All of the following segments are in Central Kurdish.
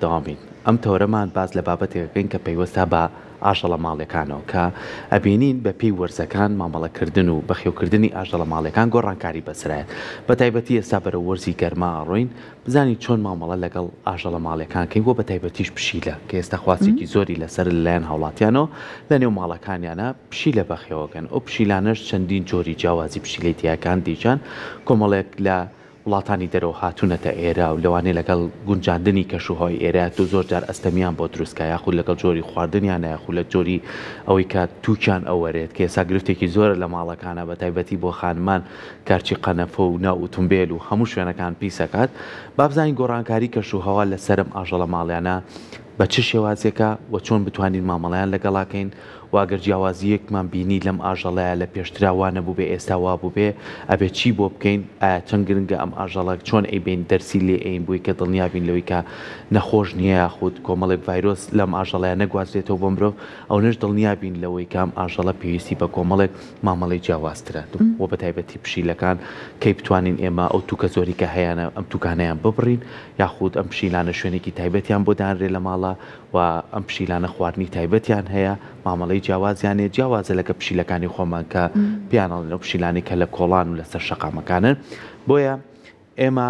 بەردەوام بین ئەم تەوەرەمان باس لە بابەتێک ئەکەین کە پەیوەستە بە ئاژەڵە ماڵیەکانەوە کە ئەبینین بە پێی وەرزەکان مامەڵەکردن و بەخێوکردنی ئاژەڵە ماڵیەکان گۆڕانکاری بەسەرایەت بە تایبەتی ئێستا بەرەو وەرزی گەرما ئەڕۆین بزانین چۆن مامەڵە لەگەڵ ئاژەڵە ماڵیەکان کەین وە بە تایبەتیش پشیلە کە ئێستا خواستێکی زۆری لەسەر لەلایەن هاوڵاتیانەوە لە نێو ماڵەکانیانە پشیلە بەخێوەکەن ئەو پشیلانەش چەندین جۆری جیاوازی پشیلەی تیاکان دیجان کۆمەڵێک لە وڵاتانی دەرەوە هاتوونەتە ئێرە و لەوانەیە لەگەڵ گونجاندنی کەشوهەوای ئێرە تۆ زۆر جار ئەستەمیان بۆ دروست کا یاخود لەگەڵ جۆری خواردنیانە یاخود لە جۆری ئەوەی کە تووکیان ئەوەرێت کە ئێستا گرفتێکی زۆرە لە ماڵەکانە بە تایبەتی بۆ خانمان کارچی قەنەفە و ناو ئوتومبێل و هەموو شوێنەکان پیس ئەکات با بزانین گۆڕانکاری کەشوهەوا لەسەر ئەم ئاژەڵە ماڵیانە بە چ شێوازێکە و چۆن بتوانین مامەڵەیان لەگەڵا کەین وە ئەگەر جیاوازییەکمان بینی لەم ئاژەڵەیا لە پێشترا وا نەبووبێ ئێستا وا بووبێ ئەبێ چی بۆ بکەین ئایا چەند گرنگە ئەم ئاژەڵە چۆن ئەیبەین دەرسی لێ ئەین بۆی کە دڵنیا بین لەوەی کە نەخۆش نییە یاخود کۆمەڵێک ڤایرۆس لەم ئاژەڵەیا نەگوازرێتەوە بۆ مرۆڤ ئەونەش دڵنیا بین لەوەی کە ئەم ئاژەڵە پێویستی بە کۆمەڵێک مامەڵەی جیاوازترە وە بە تایبەتی پشیلەکان کەی بتوانین ئێمە ئەو توکە زۆری کە هەیانە ئەم توکانەیان ببڕین یاخود ئەم پشیلانە شوێنێکی تایبەتیان بۆ دانرێ لە ماڵا و ئەم پشیلانە خواردنی تایبەتیان هەیە، مامەڵەی جیاوازیان هەیە، جیاوازە لەگە پشیلەکانی خۆمان کە پێیان ئەڵێن ئەو پشیلانەی کە لە کۆڵان و لەسەر شەقامەکانن. بۆیە ئێمە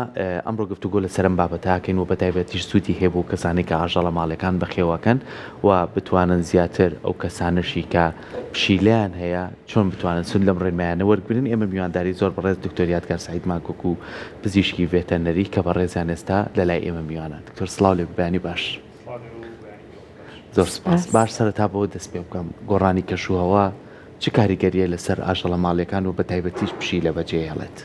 ئەمڕۆ گفتوگۆ لەسەر ئەم بابەتە ئەکەین و بەتایبەتیش سوودی هەیە بۆ کەسانەی کە ئاژەڵە ماڵیەکان بەخێو ئەکەن و بتوانن زیاتر ئەو کەسانەشی کە پشیلەیان هەیە چۆن بتوانن سوود لەم ڕێنمایانە وەربگرن. ئێمە میوانداری زۆر بەڕێز دکتۆر یادگار سەعید ماکۆک و پزیشکی ڤێتەرنەری کە بەڕێزیان ئێستا لەلای ئێمە میوانە. دکتۆر سڵاو لێ بەیانی باش. زۆر سپاس. باش سەرەتا بەوە دەست پێ بکەم گۆڕانی کەشوهەوا چ کاریگەریە لەسەر ئاژەڵە ماڵیەکان و بە تایبەتیش پشیلە بەجێ هێڵێت؟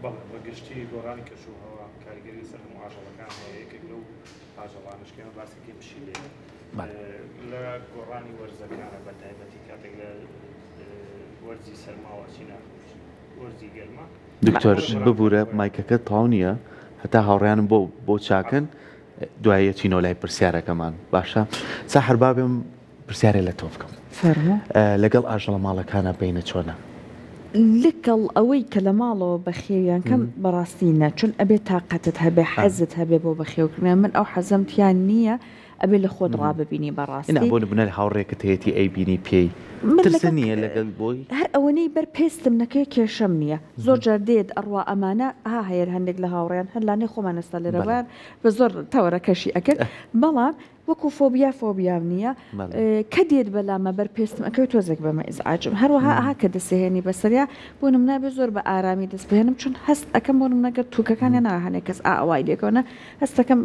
بەڵێ بە گشتی گۆڕانی کەشوهەوا کاریگەری لەسەر هەموو ئاژەڵەکان هەیە یەکێک لەو ئاژەڵانەش کە ئێمە باسی کەین پشیلەیە لە گۆڕانی وەرزەکانە بە تایبەتی کاتێک لە وەرزی سەرماوە ئەچینە وەرزی گەرما. دکتۆر ببورە مایکەکەت تەواو نییە هەتا هاوڕێیانم بۆ بۆ چاکەن دوایی ئەچینەوە لای پرسیارەکەمان باشە ساحر با بێم پرسیارێ لە تۆ بکەم فەرموو. لەگەڵ ئاژەڵە ماڵەکانە بینە چۆنە؟ لەگەڵ ئەوەی کە لە ماڵەوە بەخێویان کەم بەڕاستی نا چون ئەبێ تاقەتت هەبێ حەزت هەبێ بۆ بەخێوکردنیان من ئەو حەزەم تیا نییە ئەبێ لە خۆت ڕاببینی نا بەڕاستی. بۆ نمونە هاوڕێکت هەیەتی ئەیبینی پێی من ترست لەگەڵ نییە لەگەڵ بۆی؟ هەر ئەوەنەی بەر پێستم نەکەوێ کێشەم نییە زۆر جار دێت ئەڕوا ئەمانە ها هەیە هەندێک لە هاوڕێیان هەر لانەی خۆمان ئێستا لێرە بەڵێ. بان بە زۆر تەوەرەکەشی ئەکرد بەڵام وەکو فۆبیا فۆبیام نییە کە دێت بەلامە بەر پێستم ئەکەوێت تۆزێک بەمە ئیزعاجم هەروەها ئەها کە دەسێهێنی بەسەریا بۆ نمونە بێ زۆر بە ئارامی دەست بهێنم چون هەست ئەکەم بۆ نمونە گەر توکەکانیان نا هەنێک کەس ئا ئەوای لێکەونە هەستەکەم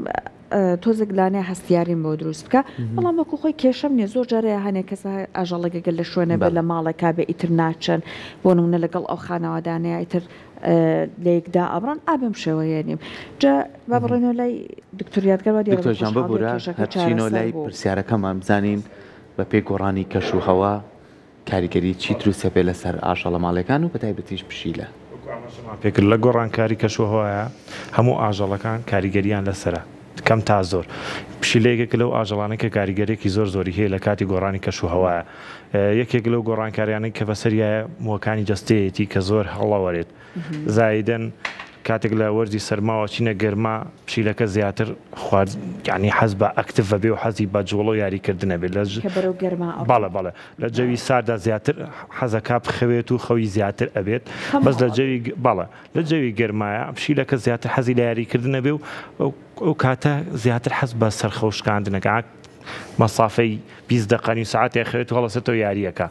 تۆزێک لانەیە هەستیاریم بۆ دروست بکە بەڵام وەکو خۆی کێشەم نییە زۆر جارەیە هەنێک کەس ئاژەڵێک گەر لە شوێنە بێ لە ماڵێکا بێ ئیتر ناچن بۆ نمونە لەگەڵ ئەو خانەوادانەیە ئیتر لەیەک دائەبڕن ئا بەم شێوەیە نیم جا با بڕۆینەوە لای دکتۆر یادگار وا دیارە دکتۆر بە جان خۆشحاڵیەوە ببورە کێشەکە هەر بچینەوە چارەسەر لای بوو. پرسیارەکەمان بزانین بە پێی گۆڕانی کەش و هەوا کاریگەری چی دروست ئەبێ لەسەر ئاژەڵە ماڵیەکان و بەتایبەتیش پشیلە؟ وەکو ئاماژەمان پێکرد لە گۆڕانکاری کەشوهەوایە هەموو ئاژەڵەکان کاریگەریان لەسەرە کەم تا زۆر پشیلە یەکێکە لەو ئاژەڵانەی کە کاریگەریەکی زۆر زۆری هەیە لە کاتی گۆڕانی کەشوهەوایە یەکێک لەو گۆڕانکاریانەی کە بەسەریایە مووەکانی جەستەیەتی کە زۆر هەڵەوەرێت زایدەن کاتێک لە وەرزی سەرماوە چینە گەرما پشیلەکە زیاتر خوارد یعنی حەز بە active بێ و حەزی بە جوڵە و یاریکردنە بێت لە کە بەرەو گەرما ئەڕۆ. بەڵێ بەڵێ لە جەوی ساردا زیاتر حەزەکا بخەوێت و خەوی زیاتر ئەبێت بەس لە جەوی بەڵێ لە جەوی گەرمایە پشیلەکە زیاتر حەزی لە یاریکردنە بێ و ئەو کاتە زیاتر حەز بە سەرخەو شکاندنەکە مەسافەی 20 دقە نیو ساعتێ خەوێت و هەڵەسێتەوە یاریەکە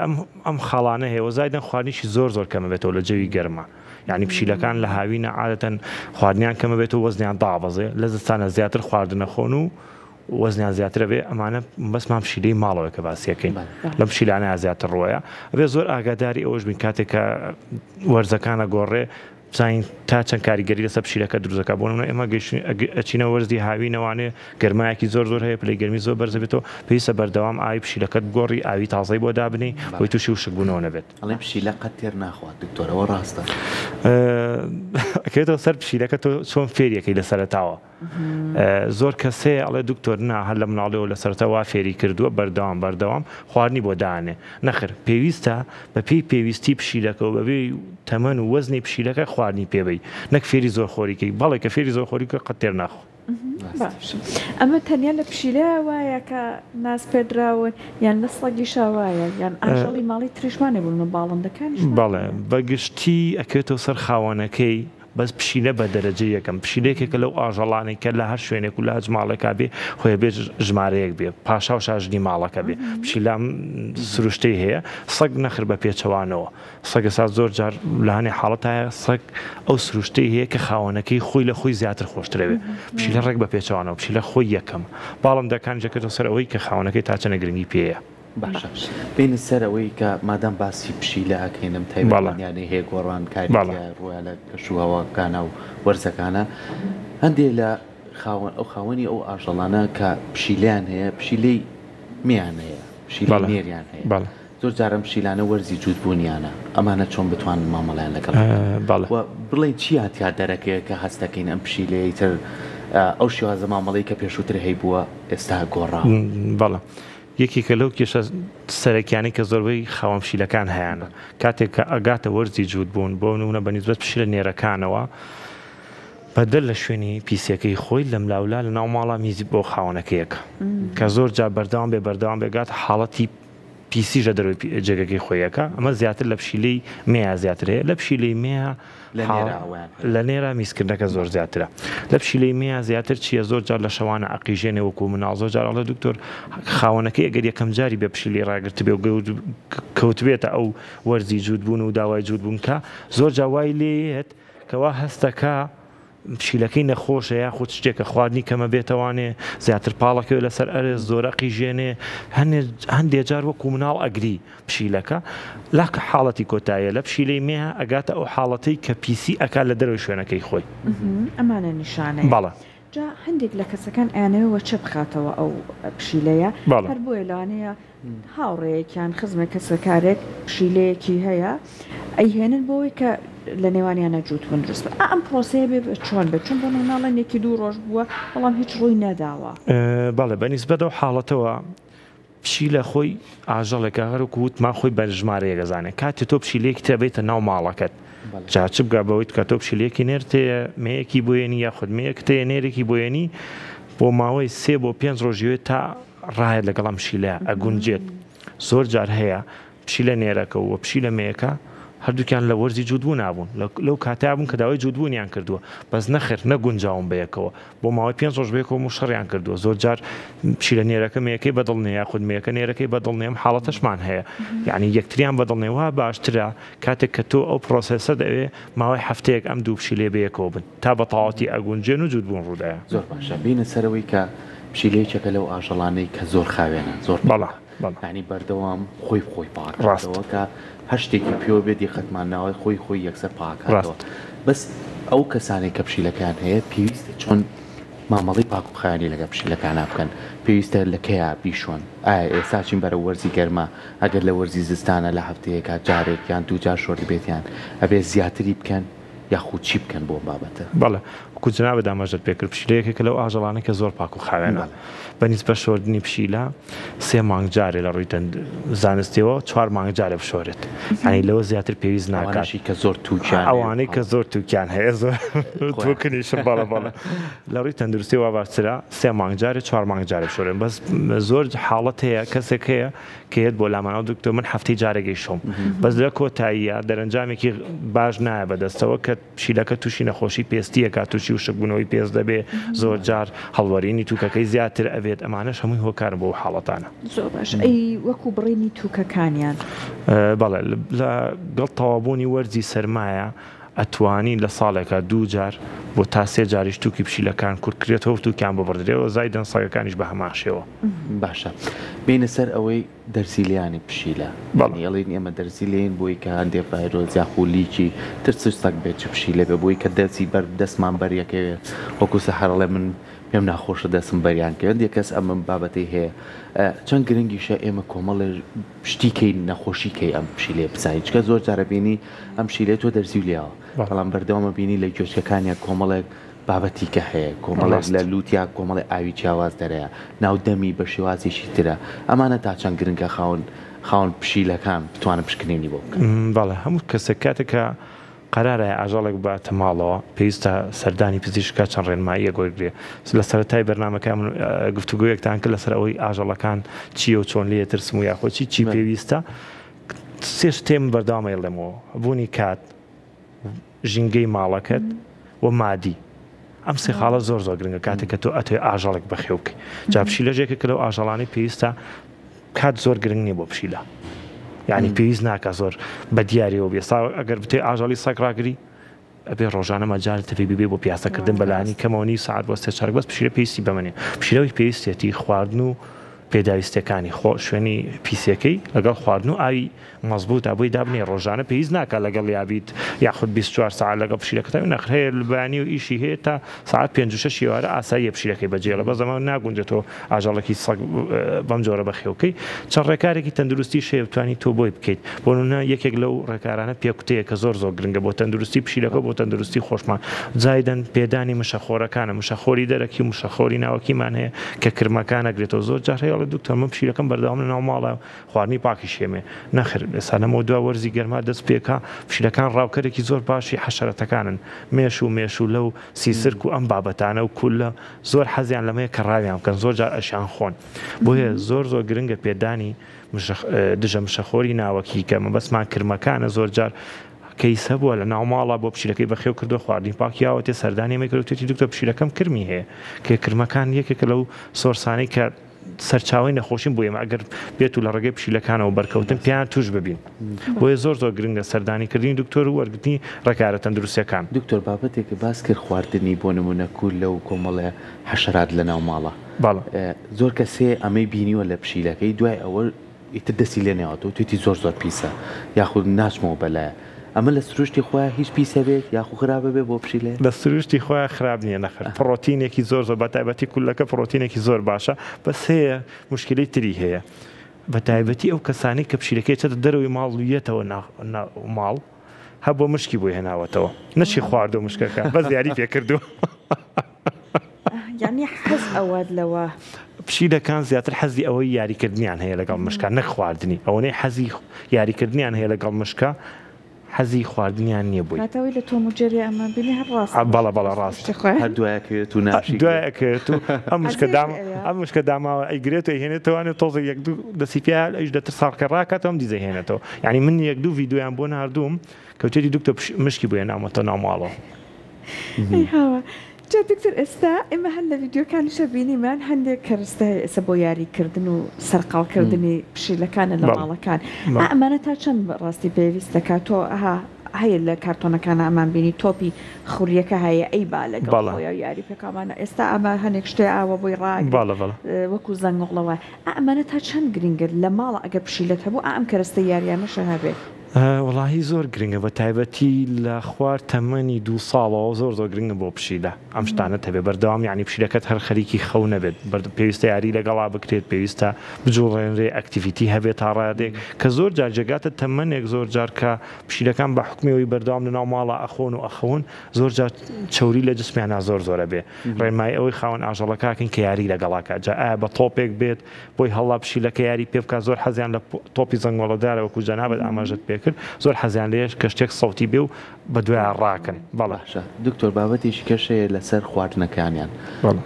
ئەم ئەم خاڵانە هەیە و زایدەن خواردنیشی زۆر زۆر کەمە بێتەوە لە جەوی گەرما یعنی پشیلەکان لە هاوینە عادەتەن خواردنیان کەمە بێتەوە وەزنیان دابەزێ لە زستانە زیاتر خواردنە خۆن و وەزنیان زیاترە بێ ئەمانە بەسمان پشیلەی ماڵەوە کە باسیەکەین لەم پشیلانە زیاتر ڕۆیە ئەبێ زۆر ئاگاداری ئەوەش بین کاتێک کە وەرزەکانە گۆڕێ بزانین تا چەند کاریگەری لەسەر پشیلەکە دروست دەکات بۆ نمونە ئێمە گەیشتین ئەچینە وەرزی هاوینەوانێ گەرمایەکی زۆر زۆر هەیە پلەی گەرمی زۆر بەرز دەبێتەوە پێویستە بەردەوام ئاوی پشیلەکەت بگۆڕی ئاوی تازەی بۆ دابنێی بۆی تووشی وشکبوونەوە نەبێت. ئەڵێن پشیلە قەت تێر ناخوات دکتۆر ئەوە ڕاستە؟ ئەکەوێتەوە سەر پشیلەکە تۆ چۆن فێریەکەی لە سەرەتاوە زۆر کەس هەیە ئەڵێ دکتۆر نا هەر لە مناڵیەوە لە سەرەتا وا فێری کردووە بەردەوام بەردەوام خواردنی بۆ دانێ نەخر پێویستە بە پێی پێویستی پشیلەکە و بەبێ تەمەن و وەزنی پشیلەکە خواردنی پێبەی نەک فێری زۆر خۆریکەی بەڵێ کە فێری زۆر خۆری کرد قەت تێر ناخۆ. باشە ئەمە تەنیا لە پشیلەیا وایە کە ناز پێدراون یان لە سەگیشا وایە یان ئاژەڵی ماڵی تریشمان هەیە بۆ نمونە باڵندەکانیشمان بەڵێ هەیە. بە گشتی ئەکەوێتەوە سەر خاوەنەکەی بەس پشیلە بە دەرەجەی یەکەم پشیلە یەکێکە لەو ئاژەڵانەی کە لە هەر شوێنێک و لە هەچ ماڵێکا بێ خۆی ئەبێ ژمارەیەک بێ پاشا و شاژنی ماڵەکە بێ پشیلە ئەم سروشتەی هەیە سەگ نەخر بە پێچەوانەوە سەگ ئێستا زۆر جار لە هەنێ حاڵەت هەیە سەگ ئەو سروشتەی هەیە کە خاوەنەکەی خۆی لە خۆی زیاتر خۆشترەوێ پشیلە ڕێک بە پێچەوانەوە پشیلە خۆی یەکەم باڵندەکانیش دەکەوێتەوە سەر ئەوەی کە خاوەنەکەی تا چەنە گرنگی پێیە. باشە بێینە سەر ئەوەی کە مادام باسی پشیلە ئەکەین ئەم تایبەتمەندیانەی هەیە گۆڕان کاری تیا ڕووە لە کەش و هەواکانە و وەرزەکانە هەندێ لە خاوەن ئەو خاوەنی ئەو ئاژەڵانە کە پشیلەیان هەیە پشیلەی مێیان هەیە پشیلەی نێریان هەیە زۆر جار ئەم پشیلانە وەرزی جووت بوونیانە ئەمانە چۆن بتوانن مامەڵەیان لەگەڵ بکەن و بڵێین چییان تیا دەرەکەوێت کە هەست دەکەین ئەم پشیلەیە ئیتر ئەو شێوازە مامەڵەی کە پێشووتر هەیبووە ئێستا گۆڕاوە؟ بەڵێ یەکێکە لەو کێشە سەرەکیانەی کە زۆربەی خاوەن پشیلەکان هەیانە کاتێک کە ئەگاتە وەرزی جووت بوون بۆ نمونە بە نیسبەت پشیلە نێرەکانەوە بەدەر لە شوێنی پیسیەکەی خۆی لەملاولا لە ناو ماڵا میزی بۆ خاوەنەکەیەکە کە زۆر جار بەردەوام بێ بەردەوام بێ گاتە حاڵەتی پیسیش لە دەرەوەی جێگەکەی خۆی ئەکا ئەمە زیاتر لە پشیلەی مێیا زیاتر هەیە لە پشیلەی مێیا لە نێرا ئەوەیان هەیە. لە نێرا میزکردنەکە زۆر زیاترە لە پشیلەی مێیا زیاتر چییە زۆر جار لە شەوانە ئەقیژێنێ وەکوو مناڵ زۆر جار ئەڵێ دکتۆر خاوەنەکەی ئەگەر یەکەم جاری بێ پشیلەی ڕاگرتبێ و کەوتبێتە ئەو وەرزی جووت بوون و داوای جووت بوون کە زۆر جار وای لێیەت کەوا هەستەکا پشیلەکەی نەخۆشە یاخود شتێکە خواردنی کەمە بێتەوانێ زیاتر پاڵەکەوێ لەسەر ئەرز زۆر ئەقیژێنێ هەنێ هەندێ جار وەکو مناڵ ئەگری پشیلەکە لە حاڵەتی کۆتاییە لە پشیلەی مێ ئەگاتە ئەو حاڵەتەی کە پیسی ئەکات لە دەرەوەی شوێنەکەی خۆی. ئەمانە نیشانەیە. بەڵێ. جا هەندێک لە کەسەکان ئەیانەوێ وەچە بخاتەوە ئەو پشیلەیە بەڵێ. هەر بۆیە لەوانەیە هاوڕێیەک یان خزمێک کەسوکارێک پشیلەیەکی هەیە ئەیهێنن بۆ ئەوەی کە لە نێوانیانە جووت بوون دروست بێت ئا ئەم پرۆسەیە بێ چۆن بێت چون بۆ نموونە ئەڵێن یەکی دوو ڕۆژ بووە بەڵام هیچ ڕووی نەداوە. بەڵێ بە نیسبەت ئەو حاڵەتەوە پشیلە خۆی ئاژەڵێکە هەر وەکو وتمان خۆی بە ژمارەیەک ئەزانێ کاتێ تۆ پشیلەیەکی تر ئەبەیتە ناو ماڵەکەت جا چ بگا بەوەی کە تۆ پشیلەیەکی نێرت هەیە مێیەکی بۆ یەنی یاخود مێیەکت هەیە نێرێکی بۆ یەنی بۆ ماوەی سێ بۆ پێنج ڕۆژی تا ڕایەت لەگەڵ ئەم پشیلە ئەگونجێت زۆر جار هەیە پشیلە نێرەکە و پشیلە مێیەکە هەردووکیان لە وەرزی جووتبوونا بوون لەو کاتەیا بوون کە داوای جووتبوونیان کردووە بەس نەخێر نەگونجاون بەیەکەوە بۆ ماوەی پێنج ڕۆژ بەیەکەوە و شەڕیان کردووە زۆر جار پشیلە نێرەکە مێیەکەی بەدڵ نییە یاخود مێیەکە نێرەکەی بەدڵ نییە ئەم حاڵەتەشمان هەیە یعنی یەکتریان بەدڵ نییە وا باشترە کاتێک کە تۆ ئەو پرۆسێسە دەوێ ماوەی هەفتەیەک ئەم دوو پشیلەیە بەیەکەوە بن تا بە تەواوەتی ئەگونجێن و جووتبوون ڕوودایە. زۆر باشە بینە سەرەوەی کە پشیلە یەکێکە لەو ئاژەڵانەی کە زۆر خاوێنە زۆر بەڵێ بەڵێ. یانی بەردەوام خۆی خۆی ڕاست. پاکەتەوە کە هەر شتێکی پێوە بێ دیقەتمان ناوە خۆی خۆی یەکسەر پاکاتەوە ڕاست. بەس ئەو کەسانەی کە پشیلەکەیان هەیە پێویستە چۆن مامەڵەی پاک و خاوێنی لەگەڵ پشیلەکانا بکەن پێویستە لە کەیا بیشۆن ئایا ئێستا چین بەرەو وەرزی گەرما ئەگەر لە وەرزی زستانە لە هەفتەیەکا جارێک یان دووجار شۆردبێتیان ئەبێ زیاتری بکەن یاخود چی بکەن بۆ ئەم بابەتە؟ بەڵێ وەکو جەنابت ئاماژەت پێکرد پشیلە یەکێکە لەو ئاژەڵانەی کە زۆر پاک و خاوێنە بە نیسبەت شۆردنی پشیلە سێ مانگ جارێ لە ڕووی زانستیەوە چوار مانگ جارێ بشۆرێت یانی لەوە زیاتر پێویست ناکات ئەوانەشی کە زۆر تووکیان هەیە ئەوانەی کە زۆر تووکیان هەیە زۆر تووکنیشن بەڵێ بەڵێ لە ڕووی تەندروستی وا باشترە سێ مانگ جارێ چوار مانگ جارێ بشۆرێن بەس زۆر حاڵەت هەیە کەسێک هەیە کە یەت بۆ لامان ئەو دکتۆر من هەفتەی جارێک ئەیشۆم بەس لە کۆتاییە دەرەنجامێکی باش نایە بەدەستەوە کە پشیلەکە تووشی نەخۆشی پێستیەکە تووشی وشکبوونەوەی پێست دەبێ زۆر جار هەڵوەرینی تووکەکەی زیاتر ئەبێت ئەمانەش هەمووی هۆکارن بۆ ئەو حاڵەتانە. زۆر باش ئەی وەکو بڕینی تووکەکانیان؟ بەڵێ لەگەڵ تەواوبوونی وەرزی سەرمایە ئەتوانی لە ساڵێکا دوو جار بۆ تا سێ جاریش تووکی پشیلەکان کورت کرێتەوە و تووکیان ببڕدرێەوە زایدەن سەگەکانیش بە هەمان شێوە. باشە بێینە سەر ئەوەی دەرزی لێیانی پشیلە بەڵێ. یانی ئەڵێین ئێمە دەرزی لێین بۆی کە هەندێ ڤایرۆس یاخو لیکی تر چ سەگ بێت چ پشیلە بێ بۆی کە دەرزی بەر دەستمان بەریەکەوێ وەکو سەحەر ئەڵێ من پێم ناخۆشە دەستم بەریان کەوێ هەندێ کەس ئەم بابەتەی هەیە چەند گرنگیشە ئێمە کۆمەڵێ شتی کەی نەخۆشی کەی ئەم پشیلەیە بزانین چکە زۆر جارە بینی ئەم پشیلەیە تۆ دەرزی و لێیاوە بەڵام بەردەوام ئەبینی لە گوێچکەکانیا کۆمەڵێک بابەتی کە هەیە کۆمەڵێک لە لوتیا کۆمەڵی ئاوی جیاواز دەرەیە ناو دەمی بە شێوازێکی ترە ئەمانە تا چەند گرنگە خاوەن خاوەن پشیلەکان بتوانن پشکنینی بۆ بکەن؟ بەڵێ هەموو کەسێک کاتێک کە. قەرارە ئاژەڵێک بباتە ماڵەوە پێویستە سەردانی پزیشک بکات چەند ڕێنماییەک وەرگرێ. لە سەرەتای بەرنامەکە من گفتوگۆیەکتان کرد لەسەر ئەوەی ئاژەڵەکان چییە و چۆن لێ ترسم و یاخۆ چی چی پێویستە. سێ شتێ من بەردەوام ئەیڵێمەوە، بوونی کات، ژینگەی ماڵەکەت و مادی. ئەم سێ خاڵە زۆر زۆر گرنگە کاتێک کە تۆ ئەتەوێ ئاژەڵێک بەخێو بکەی. جا پشیلەش یەکێکە لەو ئاژەڵانەی پێویستە کات زۆر گرنگ نییە بۆ پشیلە. یعنی پێویست ناکە زۆر بە دیاریەوە بێ. سا ئەگەر بتێ ئاژەڵی سەگ ڕاگری ئەبێ ڕۆژانە مەجالت هەبێ بیبەی بۆ پیاسەکردن بەلانی کەمەوە نیو سەعات بۆ سێ چارەک بەس پشیلە پێویستی بەمە نیە پشیلەوەی پێویستێتی خواردن و پێداویستیەکانی خۆ شوێنی پیسیەکەی لەگەڵ خواردن و ئاوی مەزبوتە بۆی دابنێ ڕۆژانە پێویست ناکا لەگەڵیا بیت یاخود 24 سەعات لەگەڵ پشیلەکەتا نەخر هەیە بەیانی و ئیشی هەیە تا سەعات پێنج و شەش ئێوارە ئاساییە پشیلەکەی بەجێڵە بەس ئەمە ناگونجێتەوە ئاژەڵێکی سەگ بەم جۆرە بەخێوکەی چەند ڕێکارێکی تەندروستیش هەیە بتوانی تۆ بۆی بکەیت بۆ نمونە یەکێک لەو ڕێکارانە پێکوتەیە کە زۆر زۆر گرنگە بۆ تەندروستی پشیلەکە بۆ تەندروستی خۆشمان زایدەن پێدانی مشەخۆرەکانە مشەخۆری دەرەکی و مشەخۆری ناوەکیمان هەیە کە کرمەکان ئەگرێتەوە زۆر جار هەیە ئەڵێ دکتۆر من پشیلەکەم بەردەوام لە ناو ماڵە خواردنی پاکیش هێمێ نەخێر ئێستا لەمەوە دوا وەرزی گەرما دەست پێکا پشیلەکان ڕاوکەرێکی زۆر باشی حەشەرەتەکانن مێش و مێشولە و سیسرک و ئەم بابەتانە و کوللە زۆر حەزیان لەمەیە کە ڕاویان بکەن زۆر جار ئەشیان خۆن بۆیە زۆر زۆر گرنگە پێدانی دژە مشەخۆری ناوەکی کە مەبەستمان کرمەکانە زۆر جار کەیس هەبووە لە ناو ماڵا بۆ پشیلەکەی بەخێو کردووە خواردنی پاک یاوەتێ سەردانی ئەمەی کردووە وتێتی دکتۆر پشیلەکەم کرمی هەیە کە کرمەکان یەکێکە لەو source انەی کە سەرچاوەی نەخۆشین بۆ ئێمە ئەگەر بێت و لە ڕێگەی پشیلەکانەوە بەرکەوتن پێیان توش ببین بۆیە زۆر زۆر گرنگە سەردانی کردنی دکتۆر و وەرگرتنی ڕێکارە تەندروستیەکان. دکتۆر بابەتێکت باس کرد خواردنی بۆ نمونە کوللە و کۆمەڵێ حەشەرات لە ناو ماڵا بەڵێ. زۆر کەس هەیە ئەمەی بینیوە لە پشیلەکەی دوای ئەوە ئیتر دەستی لێ ناوەتەوە وتویەتی زۆر زۆر پیسە یاخود ناچمەوە بەلایە ئەمە لە سروشتی خۆیا هیچ پیسە بێت یاخو خراپە بێ بۆ پشیلەیە؟ لە سروشتی خۆیا خراپ نیە نەخێر پڕۆتینێکی زۆر زۆر بەتایبەتی کولەکە پڕۆتینێکی زۆر باشە بەس هەیە موشکیلەی تری هەیە بەتایبەتی ئەو کەسانەی کە پشیلەکەی چێتە دەرەوەی ماڵ و یەتەوە ناو ماڵ هەبووە مشکی بۆی هێناوەتەوە نەچی خواردووە مشکەکە بەس یاری پێ کردووە. یانی حەز ئەوات لەوە. پشیلەکان زیاتر حەزی ئەوەی یاریکردنیان هەیە لەگەڵ مشکا نەک خواردنی ئەوەنەی حەزی یاریکردنیان هەیە لەگەڵ مشکا حەزی خواردنیان نییە بۆی. کاتەوەی لە تۆم و جێری ئەمان بینی هەر ڕاستە. بەڵێ بەڵێ ڕاستە. هەر دوای ئەکەوێت و ناشیگرێت. دوای ئەکەوێت و ئەم مشکە دام ئەم مشکە داماوە ئەیگرێت و ئەیهێنێتەوە تۆزێک یەک دوو دەستی پیا ئەویش دەترسا کە ڕاکاتەوە ئەم دیزە هێنێتەوە یانی من یەک دوو ڤیدیۆیان بۆ ناردووم کەوتێتی دکتۆر مشکی بۆ هێناومەتە ناو ماڵەوە. ئەی هاوار. جا دکتۆر ئێستا ئێمە هەر لە ڤیدیۆکانیشا بینیمان هەندێک کەرستە هەیە ئێستا بۆ یاری کردن و سەرقاڵ کردنی پشیلەکانە لە ماڵەکان ئا ئەمانە تا چەند ڕاستی پێویست دەکات تۆ ئەها هەیە لە کارتۆنەکانا ئەمان بینی تۆپی خوریەکە هەیە ئەی با لەگەڵ خۆیا یاری پێکامانە ئێستا ئەمە هەنێک شتێ ئاوە بۆی ڕاگری وەکو زەنگۆڵە وایە ئا ئەمانە تا چەند گرنگە لە ماڵە ئەگەر پشیلەت هەبوو ئا ئەم کەرەستە یاریانەشە هەبێ. وەڵاهی زۆر گرنگە بە تایبەتی لە خوار تەمەنی دوو ساڵەوە زۆر زۆر گرنگە بۆ پشیلە ئەم شتانەت هەبێ بەردەوام یانی پشیلەکەت هەر خەریکی خەو نەبێت پێویستە یاری لەگەڵا بکرێت پێویستە بجوڵێنرێ activity هەبێت تا ڕادێک کە زۆر جار جێگاتە تەمەنێک زۆر جار کە پشیلەکان بە حوکمی ئەوەی بەردەوام لە ناو ماڵا ئەخۆن و ئەخەون زۆر جار چەوری لە جسمیانا زۆر زۆر ئەبێ ڕێنمایی ئەوەی خاوەن ئاژەڵەکە ئەکەین کە یاری لەگەڵا کات جا ئایا بە تۆپێک بێت بۆی هەڵا پشیلەکە یاری پێ بکات زۆر حەزیان لە تۆپی زەنگۆڵەدارە وەکو جەنابت ئاماژەت پێ کرد زۆر حەزیان لێیە کە شتێک سەوتی بێ و بەدوایان ڕاکەن بەڵێ. باشە دکتۆر بابەتێکی کەش هەیە لەسەر خواردنەکانیان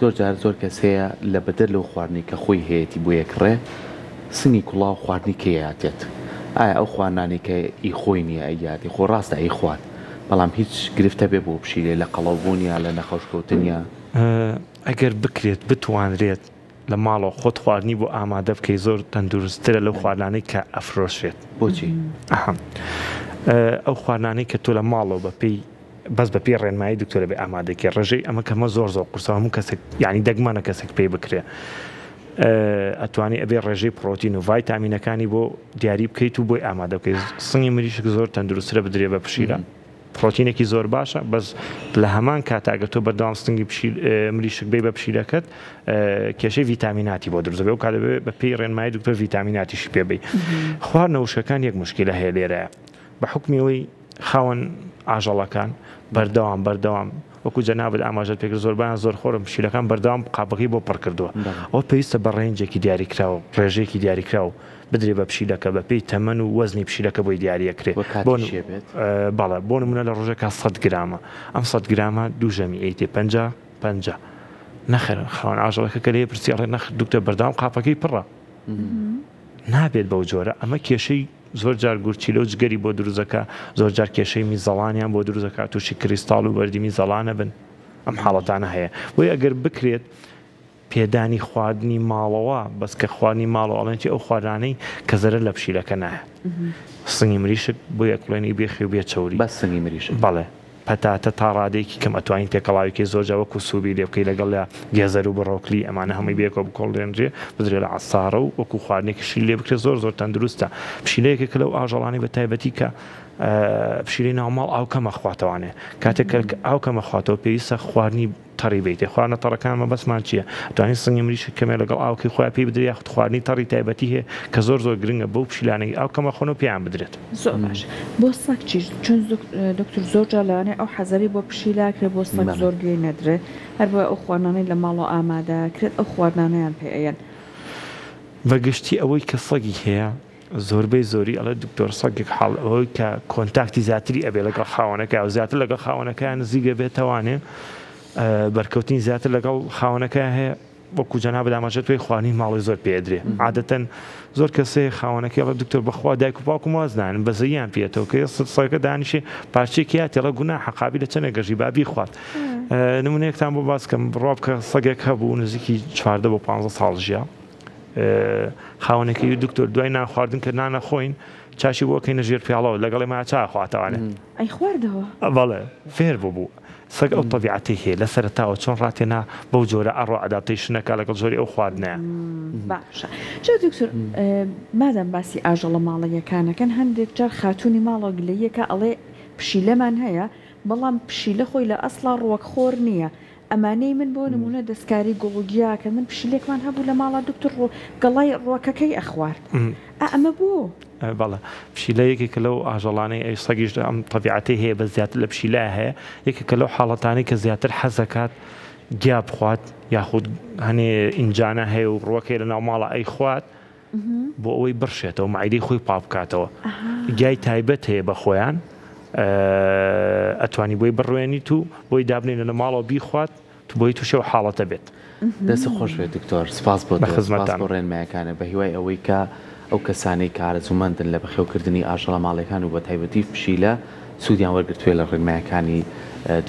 زۆر جار زۆر کەس هەیە لە بەدەر لەو خواردنەی کە خۆی هەیەتی بۆ یەکڕێ سنگی کوڵاو خواردنی کەی ئەیاتێت ئایا ئەو خواردنانەی کە ئی خۆی نیە ئەیاتی خۆ ڕاستە ئەیخوات بەڵام هیچ گرفت هەبێ بۆ پشیلەی لە قەڵەو بوون یا لە نەخەوش کەوتن یا. ئەگەر بکرێت بتوانرێت لە ماڵەوە خۆت خواردنی بۆ ئامادە بکەی زۆر تەندروستترە لەو خواردنانەی کە ئەفرۆشرێت. بۆچی؟ ئەو خواردنانەی کە تۆ لە ماڵەوە بە پێی بەس بە پێی ڕێنمایی دکتۆرە بێ ئامادەکەی ڕێژەی ئەمە کەمە زۆر زۆر قورسە هەموو کەسێک یعنی دەگمەنە کەسێک پێی بکرێ ئەتوانی ئەبێ ڕێژەی پرۆتین و ڤایتامینەکانی بۆ دیاری بکەیت و بۆی ئامادە بکەیت سنگی مریشک زۆر تەندروسترە بدرێ بە پشیلە پڕۆتینێکی زۆر باشە بەس لە هەمان کاتا ئەگەر تۆ بەردەوام سنگی پشیل مریشک بی بە پشیلەکەت کێشەی ڤیتامیناتی بۆ دروست دەبێت ئەو کاتە بە پێی ڕێنمایی دکتۆر ڤیتامیناتیشی پێ بی خواردنە وشکەکان یەک مشکلە هەیە لێرە بە حکمی ئەوەی خاوەن ئاژەڵەکان بەردەوام بەردەوام وەکو جەنابت ئاماژەت پێکرد زۆربەیان زۆرخۆرن پشیلەکان بەردەوام قاپەکەی بۆ پڕ کردووە ئەوە پێویستە بە range ێکی دیاریکراو ڕێژەیەکی دیاریکراو بدرێ بە پشیلەکە بە پێی تەمەن و وەزنی پشیلەکە بۆی دیاریەکرێ بۆ بەڵێ بۆ نمونە لە ڕۆژێکا سەد گرامە ئەم سەد گرامە دوو ژەمی ئەیتێ 50 50 نەخێر خاوەن ئاژەڵەکە کە لێ پرسی ئەڵێ نەخ دکتۆر بەردەوام قاپەکەی پڕە نابێت بەو جۆرە ئەمە کێشەی زۆر جار گورچیلە و جگەری بۆ دروست دەکا، زۆر جار کێشەی میزەڵانیان بۆ دروست دەکا، تووشی کریستاڵ و بەردی میزەڵانە بن، ئەم حاڵەتانە هەیە. بۆیە ئەگەر بکرێت پێدانی خواردنی ماڵەوە، بەس کە خواردنی ماڵەوە ئەڵێن چی ئەو خواردنانەی کە زەرەر لە پشیلەکە نایەت. سنگی مریشک بۆ یەکڵێنی بێ خوێ و بێ چەوری. بەس سنگی مریشک. بەڵێ. پەتاتە تا ڕادەیەکی کەم ئەتوانی تێکەڵاوی کەی زۆر جار وەکو سوبی لێ بکەی لەگەڵ گێزەر و بڕۆکلی ئەمانە هەمووی بەیەکەوە بکۆڵێنرێ بدرێ لە عەسارە و وەکو خواردنێکی شیر لێ بکرێت زۆر زۆر تەندروستە پشیلە یەکێکە لەو ئاژەڵانەی بە تایبەتی کە پشیلەی ناوماڵ ئاو کەمە خواتەوانێ کاتێک کە ئاو کەمە خواتەوە پێویستە خواردنی تەڕی بیتێ خواردنە تەڕەکان مەبەستمان چییە توانین سنگی مریشک کەمێ لەگەڵ ئاوکەی خۆیان پێی بدرێ یاخود خواردنی تەڕی تایبەتی هەیە کە زۆر زۆر گرنگە بەو پشیلانەی ئاو کەمە خۆن و پێیان بدرێت. زۆر باش بۆ سەگ چی چون دکتۆر زۆر جار لەوانەیە ئەو حەزەری بۆ پشیلە ئەکرێ بۆ سەگ زۆر گوێی نەدرێ هەر بۆیە ئەو خواردنانەی لە ماڵەوە ئامادە ئەکرێت ئەو خواردنانەیان پێ ئەیەن. بە گشتی ئەوەی کە سەگی هەیە زۆربەی زۆری ئەڵێ دکتۆر سەگێک حاڵ ئەوەی کە contact ی زیاتری ئەبێ لەگەڵ خاوەنەکەی و زیاتر لەگەڵ خاوەنەکەیان نزیک ئەبێتەوانێ بەرکەوتنی زیاتر لەگەڵ خاوەنەکەیان هەیە وەکو جەنابت ئاماژەت پێی خواردنی ماڵی زۆر پێ ئەدرێ عادەتەن زۆر کەسێ خاوەنەکەی ئەڵێ دکتۆر بەخوا دایک و باوکم واز نانن بەزەییان پێێتەوە کە سەگەکە دانیشێ پارچەیەکی هاتێڵە گوناحە قابیلە چەنێک گەژی با بیخوات نمونەیەکتان بۆ باس کەم بڕوا بکە سەگێک هەبوو نزیکی 14 بۆ 15 ساڵ ژیا خاوەنەکەی دکتۆر دوای نان خواردن کە نانە خۆین چاشی بۆ کەینە ژێر پیاڵەوە لەگەڵی ما چا خواتەوانێ ئەی خواردەوە بەڵێ فێر بوو سەگ ئەو تەبیعەتەی هەیە لە سەرەتاوە چۆن ڕاتێنا بەو جۆرە ئەڕوا adaptation ئەکا لەگەڵ جۆری ئەو خواردنەیا. باشە جا دکتۆر مادام باسی ئاژەڵە ماڵەیەکان ئەکەن هەندێک جار خاتوونی ماڵەوە گلەییەکا ئەڵێ پشیلەمان هەیە بەڵام پشیلە خۆی لە ئەسڵا ڕوەک خۆر نییە ئەمانەی من بۆ نموونە دەستکاری گوڵ و گیا ئەکەن من پشیلێکمان هەبوو لە ماڵا دکتۆر گەڵای ڕوەکەکەی ئەخوارد ئا ئەمە بۆ؟ بەڵێ پشیلە یەکێکە لەو ئاژەڵانەی ئەی سەگیش ئەم تەبیعەتەی هەیە بەس زیاتر لە پشیلە هەیە یەکێکە لەو حاڵەتانەی کە زیاتر حەزەکات گیا بخوات یاخود هەنێ ئینجانە هەیە و ڕوەکەی لە ناو ماڵە ئەی خوات بۆ ئەوەی بڕشێتەوە مەعیدەی خۆی پاک بکاتەوە گیای تایبەت هەیە بە خۆیان ئەتوانی بۆی بڕوێنیت و بۆی دابنێنە لە ماڵەوە بیخوات بۆی توشی ئەو حاڵەتە بێت. دەستت خۆش بێت دکتۆر سپاس بۆ تۆ سپاس بۆ ڕێنمایەکانت بە هیوای ئەوەی کە ئەو کەسانەی کە ئارەزوومەندن لە بەخێوکردنی ئاژەڵە ماڵیەکان و بەتایبەتی پشیلە سوودیان وەرگرتبێت لە ڕێنمایەکانی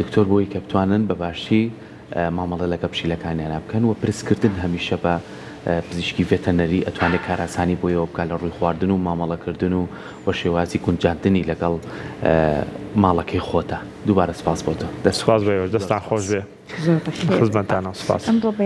دکتۆر بۆی کە بتوانن بە باشی مامەڵە لەگەڵ پشیلەکانیانا بکەن و پرسکردن هەمیشە بە پزیشکی ڤێتەنەری ئەتوانێت کارئاسانی بۆ ئێوە بکات لە ڕووی خواردن و مامەڵەکردن و وە شێوازی گونجاندنی لەگەڵ ماڵەکەی خۆتا. دووبارە سپاس بۆ تۆ. دەست سپاس بۆ ئێوەش دەستان خۆش بێ زۆر بەخێر خزمەتتانەوە سپاس. ئەمڕۆ بە.